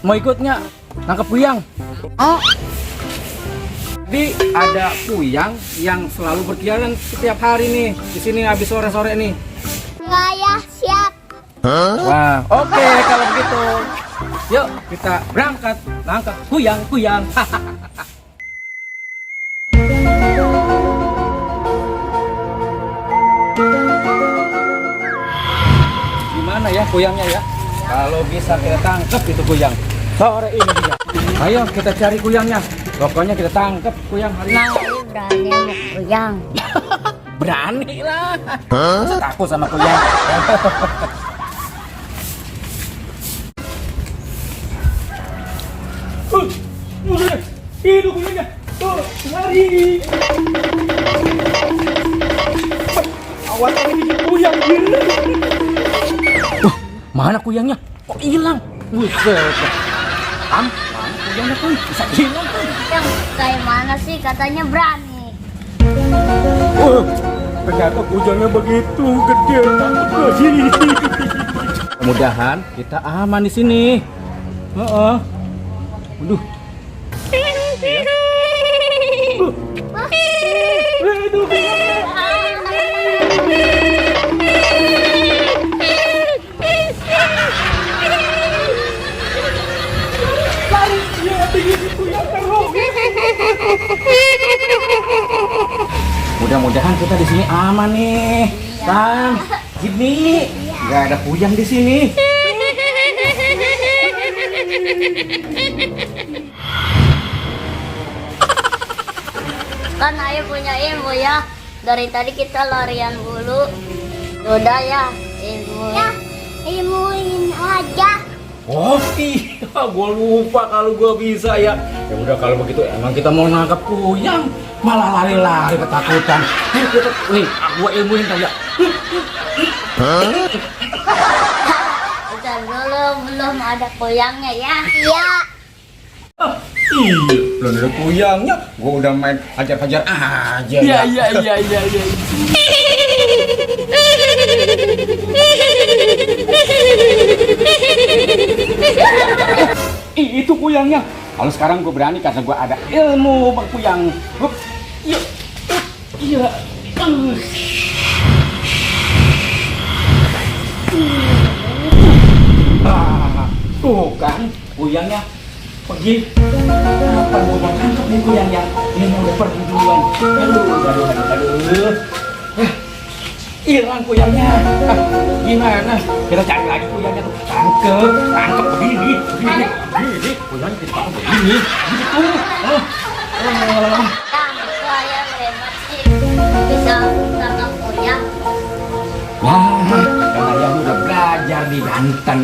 Mau ikutnya nangkep kuyang. Oh, Jadi ada kuyang yang selalu berkeliaran setiap hari nih di sini habis sore-sore nih. enggak ya, siap. Wah, oke kalau begitu. Yuk kita berangkat nangkep kuyang. Gimana ya kuyangnya ya? Kalau bisa kita tangkap itu kuyang sore ini juga. Ayo kita cari kuyangnya. Pokoknya kita tangkap kuyang hari ini. Nah, ini berani sama kuyang. Berani lah. Masa takut sama kuyang. Itu kuyangnya. Tuh, lari. Awas ini kuyang gila. Mana kuyangnya? Kok hilang? Buset. Mana kuyangnya tuh? Bisa hilang tuh. Yang kayak mana sih katanya berani. Ternyata kuyangnya begitu gede. Takut ke sini. Mudah-mudahan kita aman di sini. Heeh. Waduh. Aduh. Mudah-mudahan kita di sini aman nih. Kan, gini. Nggak ada kuyang di sini. Kan Ayo punya ilmu ya. Dari tadi kita larian dulu. Udah ya, ilmu. Ya, ilmuin aja. Oh iya, gua lupa kalau gua bisa ya. Ya udah kalau begitu emang kita mau nangkap kuyang, malah lari-lari ketakutan. Nih, gua ilmuin aja. Bentar dulu, belum ada kuyangnya ya. Iya. Iya, belum ada kuyangnya, gua udah main hajar-hajar aja. Iya. Itu kuyangnya. Kalau sekarang gue berani karena gue ada ilmu berkuyang. Iya. Iya. Tuh kan kuyangnya pergi. Apa gue mau tangkap nih kuyangnya? Ini udah pergi duluan. Aduh. Hilang kuyangnya. Gimana? Kita cari lagi kuyangnya tuh. Tangkep begini. Kuyangnya kita tangkep begini. Gitu. Kuyang hebat sih. Bisa tangkap kuyang. Wah, karena yang udah belajar di Banten.